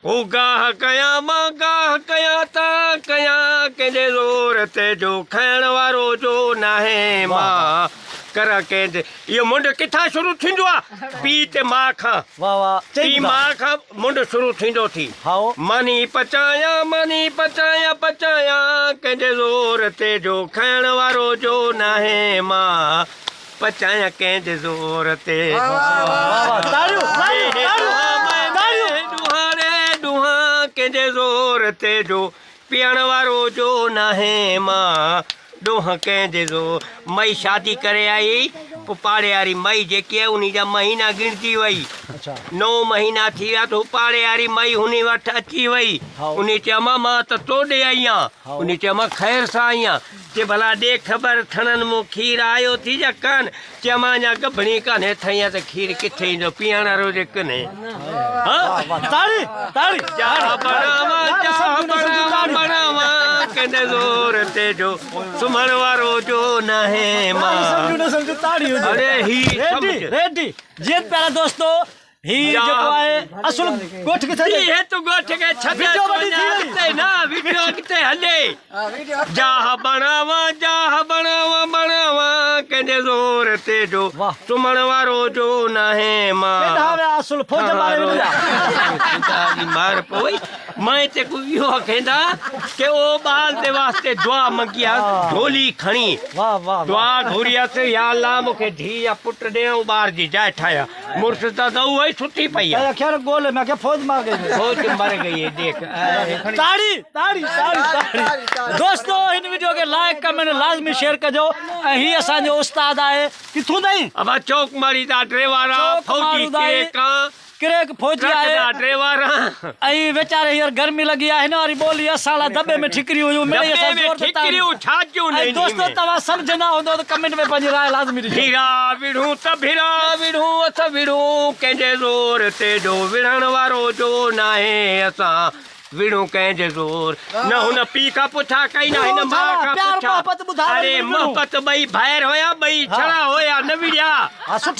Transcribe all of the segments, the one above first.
هو گاهه ڪيان مان گاهه ڪيان تان ڪيان ڪنهن جي زور تي جو کائڻ وارو جو ناهي مان ڪران ڪنهن جي اهو منڊ ڪٿان شروع ٿيندو آ پيء تي ماء کان پيء ماء کان منڊ شروع ٿيندو ٿي ماني پچايان ماني پچايان پچايان ڪنهن جي زور تي جو کائڻ وارو جو ناهي مان پچايان ڪنهن جي زور تي. ڏوهان ڏوهان ڪنهن جي زور تي جو پيئڻ وارو جو ناهي مان ڏوهان ڪنهن جي زور. مئي شادي ڪري آئي پوء پاڙي واري مئي جيڪي آهي انهي جا مهينا ڳڻجي وئي. نو مهينا ٿي ويا ته هو پاڙي واري مئي هني وٽ اچي وئي. انهي چيو امان مان ته تو ڏي آئي آهيان. انهي چيو امان خير سان آئي آهيان. چي ڀلا ڏي خبر ٿڻن مون کير آيو ٿي يا ڪانه؟ چي امان اڃا ڳڀڻي ڪانهي ٿئين ته کير ڪٿي ايندو پيئڻ وارو جي ڪنهي. جاهه بڻاوان جاهه بڻاوان بڻاوان ڪنهن زور تي جو سمهڻ وارو جو ناهي مان. اڙي هي سمجهه. جيئن پيارا دوستو هي جيڪو آهي اصل ڳوٺ ڪٿي اٿئي؟ هي تو ڳوٺ کي ڇڏي وڊيو وڏي ٿي وئي. اڳتي نه وڊيو اڳتي هلي. جاهه بڻاوان جاهه بڻاوان بڻاوان ڪنهن جي زور تي جو سمهڻ وارو جو ناهي مان. ڪيڏانهن ويا اصل فوج ماري وڌي آ. خدا جي مار پوي مائي تي ڪو اهو آکيندا ڪي او ٻال the واسطي دعا منگي آ جهولي کڻي دعا گهري آس يا الله مونکي ڌي يا پٽ ڏي ۽ ٻار جي جاء ٺاهيان. مڙس ته ته اها ئي ستي پئي آ. اکيار گول ۾ اکيا فوج مار گئي. فوج مر گئي هي ديک. تاڙي تاڙي تاڙي تاڙي دوستو هن وڊيو کي لائڪ ڪمينٽ لازمي شيئر ڪجو ۽ هي اسان جو استاد آهي ڪٿون تائين ابا چوڪ ماڙي دا ڊريوارا فوجي ڪريڪان ڪريڪ فوجي ٽرڪ آهي دا ڊريوارا. ۽ ويچاري هينئر گرمي لڳي آهي هن واري ٻولي اسان لاء دٻي ۾ ٺڪريون هيون مڙئي دٻي اسان ۾ زور تي تاڙيون ٺڪريون ڇا جون ۽ انهي دوستو ۾. توهان سمجهندا هوندو ته ڪمينٽ ۾ پنهنجي راء لازمي ڏجو. ڀيرا وڙهون ته ڀيرا وڙهون اسان وڙهون ڪنهن جي زور تي جو وڙهڻ وارو جو ناهي اسان وڙهون ڪنهن جي زور نه هن پيء کان پڇا ڪئي نه هن ماء کان پڇا اري محبت ٻئي ڀائر هيا ٻئي ڇڙا هيا نه وڙهيا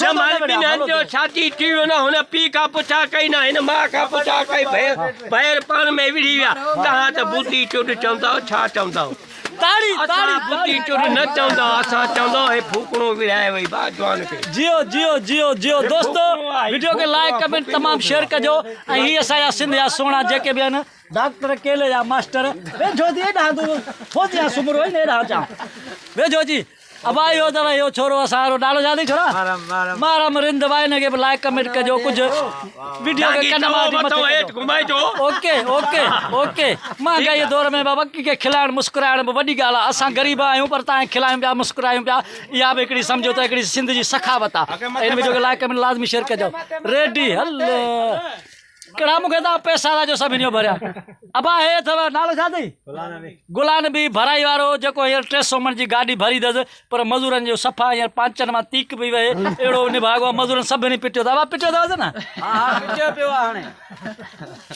جنهن مهل ٻنهن جو شادي ٿي ويو نه هن پيء کان پڇا ڪئي نه هن ماء کان پڇا ڪئي ڀائر پاڻ ۾ وڙهي ويا توهان ته بوتي چوڏ چوندؤ ڇا چوندؤ اسان بوتي چوڏ نه چوندا اسان چوندؤ هي ڦوڪڻو وڙهائي وئي با جوان کي. جيو جيو جيو جيو دوستو وڊيو کي لائڪ ڪمينٽ تمام شيئر ڪجو ۽ هي اسان جا سنڌ جا سهڻا جيڪي به آهن ڊاڪٽر ڪيلي جا ماسٽر ويجهو ٿي ايڏانهن تون فوجي سمرو آهين ايڏانهن اچان ويجهو جي ابا اهو اٿو اهو ڇورو اسان وارو نالو ڇا اٿئي ڇورا محرم رند ڀاء هن کي به لائڪ ڪمينٽ ڪجو ڪجهه وڊيو کي ڪن مان وٺي مٿي ڪجو اوڪي اوڪي اوڪي مهانگائي دور ۾ بابا ڪنهن کي کلائڻ مسڪرائڻ به وڏي ڳالهه آهي اسان غريب آهيون پر تان کلايون پيا مسڪرايون پيا اها به هڪڙي سمجهو ته هڪڙي سنڌ جي سخاوت آهي هن وڊيو کي لائڪ ڪمينٽ لازمي شيئر ڪجو ريڊي هل ڪهڙا مون کي تان پئسا ٿا جو سڀني جو ڀريا ابا هي اٿو نالو ڇا اٿئي گلان بي ڀرائي وارو جيڪو هينئر 300 من جي گاڏي ڀري اٿس پر مزورن جو صفا هينئر پانچن مان تيڪ پئي وهي اهڙو نڀاڳو مزورن سڀني پٽيو اٿو ابا پٽيو اٿو نه ها ها پٽيو پيو آ هاڻي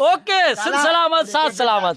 اوڪي سنڌ سلامت ساٿ سلامت.